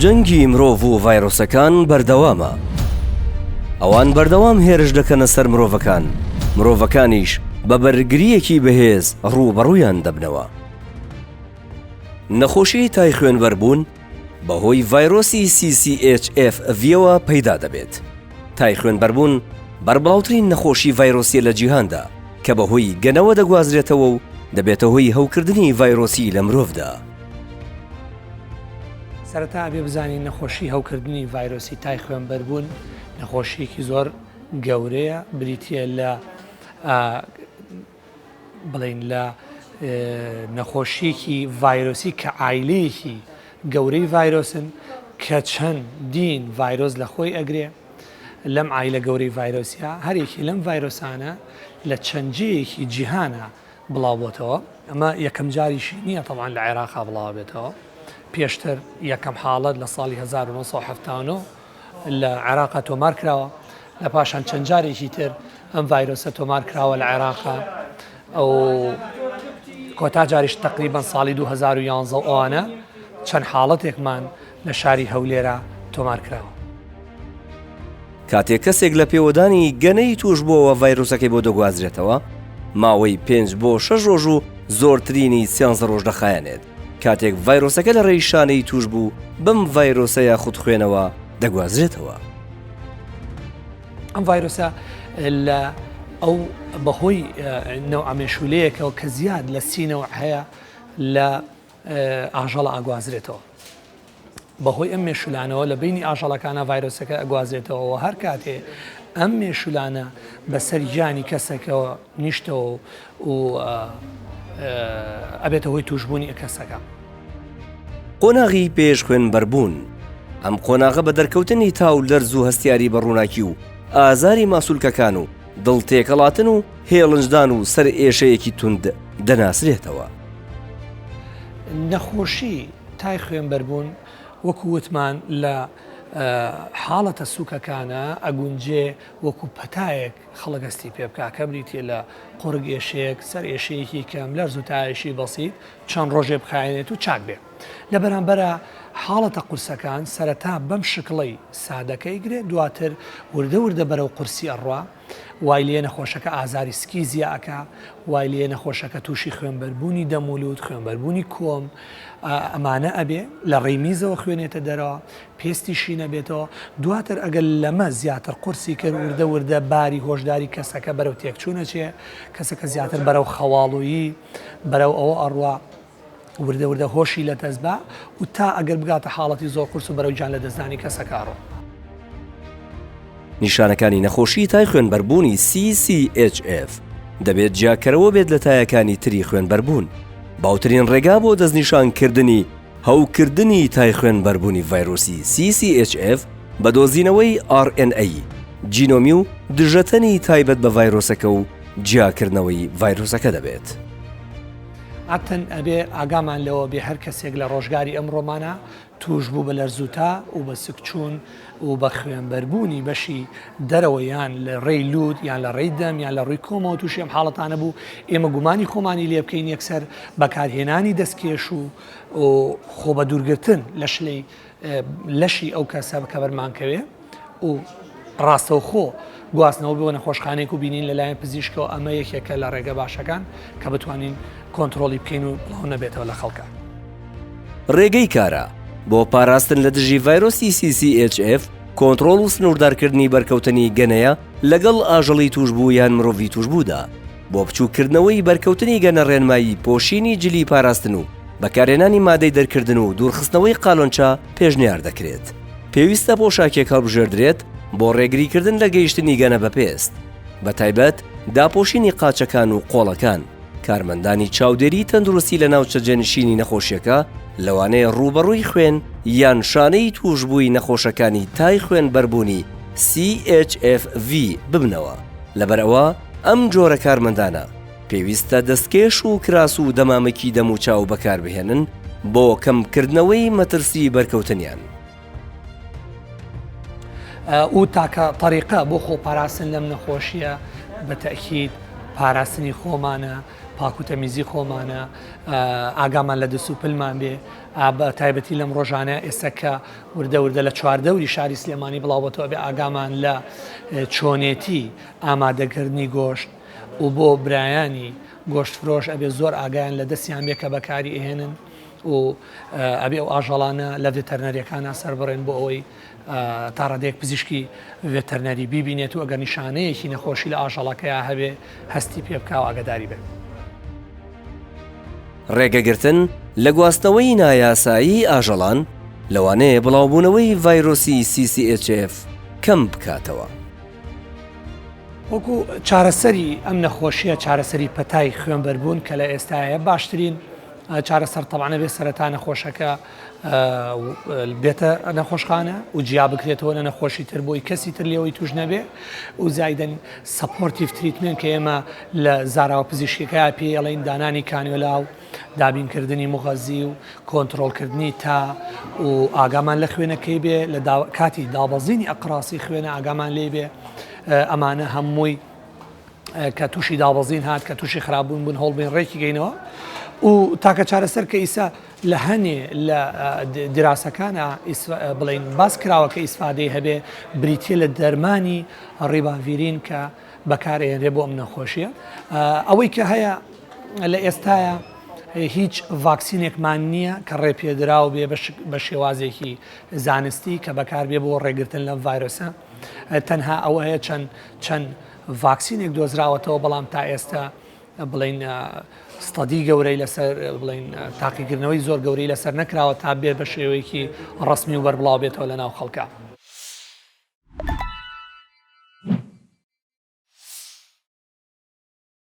جەنگی مرۆڤ و ڤایرۆسەکان بەردەوامە. ئەوان بەردەوام هێرش دەکەنە سەر مرۆڤەکان، مرۆڤەکانیش بە بەرگرییەکی بەهێز ڕووبەڕوویان دەبنەوە. نەخۆشی تای خوێنبەربوون بەهۆی ڤایرۆسی CCHFV-ەوە پەیدا دەبێت. تای خوێنبەربوون بەربڵاوترین نەخۆشی ڤایرۆسیە لە جیهاندا کە بەهۆی گەنەوە دەگوازرێتەوە و دەبێتە هۆی هەوکردنی ڤایرۆسی لە مرۆڤدا. سەرەتا ئەبێ بزانین نەخۆشی هەوکردنی ڤایرۆسی تای خوێنبەربوون نەخۆشیەکی زۆر گەورەیە بریتە لە بڵین لە نەخۆشیەکی ڤایرۆسی کە عایلەیەکی گەورەی ڤایرۆسن کە چەند دین ڤایرۆس لە خۆی ئەگرێ لەم عایلە گەورەی ڤایرۆسیا هەرێکی لەم ڤایرۆسانە لە چەند جێیەکی جیهانە بڵاو بۆتەوە ئەمە یەکەم جاریشی نییە تەبعەن لە عێراقا بڵاو بێتەوە پێشتر یەکەم حاڵەت لە ساڵی 1979 لە عێراقا تۆمار کراوە لە پاشان چەند جارێکی تر ئەم ڤایرۆسە تۆمار کراوە لە عێراقا ئەو کۆتا جاریش تقریبان ساڵی 2011 ئەوانە چەند حاڵەتێکمان لە شاری هەولێرا تۆمار کراوە. کاتێک کەسێک لە پێوەدانی گەنەی تووشبووەوە ڤایرۆسەکەی بۆ دەگوازرێتەوە، ماوەی پێنج بۆ شەش ڕۆژ و زۆرترینی سیانزە ڕۆژ دەخایەنێت، کاتێک ڤایرۆسەکە لە ڕێی شانەی تووشبوو بەم ڤایرۆسە یاخود خوێنەوە دەگوازرێتەوە. ئەم ڤایرۆسە لە ئەو بەهۆی نەوعە مێشولەیەکەوە کە زیاد لە سی نەوع هەیە لە ئاژەڵە ئەگوازرێتەوە. بەهۆی ئەم مێشولانەوە لە بەینی ئاژەڵەکانا ڤایرۆسەکە ئەگوازێتەوە و هەر کاتێ ئەم مێشولانە بەسەر گیانی کەسەکەوە نیشتەوە و ئەبێتە هۆی توشبوونی کەسەکە. قۆناغی پێش خوێنبەربوون، ئەم قۆناغە بە دەرکەوتنی تا و لەرز و هەستیاری بە ڕووناکی و ئازاری ماسولکەکان و دڵ تێکەڵاتن و هێڵنجدان و سەرئێشەیەکی توند دەناسرێتەوە. نەخۆشی تای خوێنبەربوون وەکو وتمان لە حاڵەتە سوکەکانە ئەگونجێ وەکو پەتایەک خەڵک هەستی پێ بکا کە بریتیە لە قوڕگ ئێشەیەک، سەر ئێشەیەکی کەم، لەرز و تایەکی بەسیت چەند ڕۆژێ بخایەنێت و چاک بێ. لە بەرامبەرا حاڵەتە قورسەکان سەرەتا بەم شکڵەی سادەکە ئەیگرێ دواتر وردە وردە بەرەو قورسی ئەڕوا. وای لێیە نەخۆشەکە ئازاری سکی زیا ئەکا، وای لێیە نەخۆشەکە تووشی خوێنبەربوونی دەم و لووت، خوێنبەربوونی کۆم، ئەمانە ئەبێ، لە ڕێی میزەوە خوێنێتە دەرەوە، پێستی شین ئەبێتەوە، دواتر ئەگەر لەمە زیاتر قورسی کرد وردە وردە باری هۆشداری کەسەکە بەرەو تێکچوون ئەچێ، کەسەکە زیاتر بەرەو خەواڵوویی، بەرەو ئەوە ئەڕوا. وردە وردە هۆشی لەدەست با و تا ئەگەر بگاتە حاڵەتی زۆر قورس و بەرەو گیان لەدەستدانی کەسەکە ئەڕۆ. نیشانەکانی نەخۆشی تای خوێنبەربوونی CCHF دەبێت جیاکەرەوە بێت لە تایەکانی تری خوێنبەربوون. باوترین ڕێگا بۆ دەستنیشانکردنی هەوکردنی تای خوێنبەربوونی ڤایرۆسی CCHF بە دۆزینەوەی RNA جینۆمی و دژەتەنی تایبەت بە ڤایرۆسەکە و جیاکردنەوەی ڤایرۆسەکە دەبێت. عادەتەن ئەبێ ئاگامان لەوە بێ هەر کەسێک لە ڕۆژگاری ئەمڕۆمانا تووش بوو بە لەرزوتا و بە سکچوون و بە خوێنبەربوونی بەشی دەرەوە یان لە ڕێی لووت یان لە ڕێی دەم یان لە ڕووی کۆمەوە تووشی ئەم حاڵەتانە بوو ئێمە گومانی خۆمانی لێ بکەین یەکسەر بەکارهێنانی دەستکێش و خۆ بەدوورگرتن لە شلەی لەشی ئەو کەسە کە بەرمان کەوێ و ڕاستەوخۆ گواستنەوە بۆ نەخۆشخانەیەک و بینین لەلایەن پزیشکەوە ئەمە یەکێکە لە ڕێگە باشەکان کە بتوانین کۆنترۆڵی بکەین و بڵاو نەبێتەوە لە خەڵکە. ڕێگەی کارا بۆ پاراستن لە دژی ڤایرۆسی CCHF کۆنترۆڵ و سنووردارکردنی بەرکەوتنی گەنەیە لەگەڵ ئاژەڵی تووشبوو یان مرۆڤی تووشبوودا بۆ بچووککردنەوەی بەرکەوتنی گەنە ڕێنمایی پۆشینی جلی پاراستن و بەکارهێنانی مادەی دەرکردن و دوورخستنەوەی قالۆنچە پێشنیار دەکرێت. پێویستە پۆشاکێک هەڵبژێردرێت بۆ ڕێگریکردن لە گەیشتنی گەنە بە پێست، بەتایبەت داپۆشینی قاچەکان و قۆڵەکان. کارمەندانی چاودێری تەندروستی لە ناوچە جێنشینی نەخۆشیەکە لەوانەیە ڕووبەڕووی خوێن یان شانەی تووشبووی نەخۆشەکانی تای خوێنبەربوونی CHFV ببنەوە، لەبەرئەوە ئەم جۆرە کارمەندانە پێویستە دەستکێش و کراس و دەمامکی دەموچاو بەکاربهێنن بۆ کەمکردنەوەی مەترسی بەرکەوتنیان. و تاکە تەریقە بۆ خۆپاراستن لەم نەخۆشیە بە تەئکید. پاراستنی خۆمانە، پاک و تەمیزی خۆمانە، ئاگامان لە دەست و پلمان بێ، بە تایبەتی لەم ڕۆژانە ئێستا کە وردە وردە لە چواردەوری شاری سلێمانی بڵاوبۆتەوە ئەبێ ئاگامان لە چۆنێتی ئامادەکردنی گۆشت و بۆ برایانی گۆشت فرۆش ئەبێ زۆر ئاگایان لە دەستیان بێ کە بەکاری ئەهێنن و ئەبێ ئەو ئاژەڵانە لە ڤێتەرنەریەکانا سەربڕێن بۆ ئەوەی تا ڕادەیەک پزیشکی ڤێتەرنەری بیبینێت و ئەگەر نیشانەیەکی نەخۆشی لە ئاژەڵەکەیا هەبێ هەستی پێ بکا و ئاگاداری بێ. ڕێگەگرتن لە گواستنەوەی نایاسایی ئاژەڵان لەوانەیە بڵاوبوونەوەی ڤایرۆسی CCHF کەم بکاتەوە. وەکو چارەسەری ئەم نەخۆشیە چارەسەری پەتای خوێنبەربوون کە لە ئێستاە باشترین چارەسەر تەبعەن ئەبێ سەرەتا نەخۆشەکە بێتە نەخۆشخانە و جیا بکرێتەوە لە نەخۆشی تر بۆی کەسی تر لێەوەی توش نەبێ و زایدن supportive treatment کە ئێمە لە زاراوە پزیشکەکە پێڵین دانانی کانیۆلا و دابینکردنی مغەزی و کۆنترۆڵکردنی تا و ئاگامان لە خوێنەکەی بێ لە کاتی دابەزینی ئەقراسی خوێنە ئاگامان لێ بێ ئەمانە هەمووی کە تووشی دابەزین هات کە تووشی خراپبوون بوون هەوڵبین ڕێکی گەینەوە و تاکە چارەسەر کە ئیسا لە هەنێ لە دراسەکانە بڵین باس کراوە کە ئیسفادەی هەبێ بریتە لە دەرمانی ڕیباڤیرین کە بەکارئێنرێ بۆ ئەم نەخۆشیە ئەوەی کە هەیە لە ئێستاە هیچ ڤاکسینێکمان نییە کە ڕێپێدراو بێ بە شێوازێکی زانستی کە بەکاربێ بۆ ڕێگرتن لەم ڤایرۆسە تەنها ئەوە هەیە چەند چەند ڤاکسینێک دۆزراوەتەوە بەڵام تا ئێستا بڵین study گەورەی لەسەر بڵین تاقیکردنەوەی زۆر گەورەی لەسەر نەکراوە تا بێ بە شێوەیەکی ڕسمی و بەربڵاو بێتەوە لە ناو خەڵکە.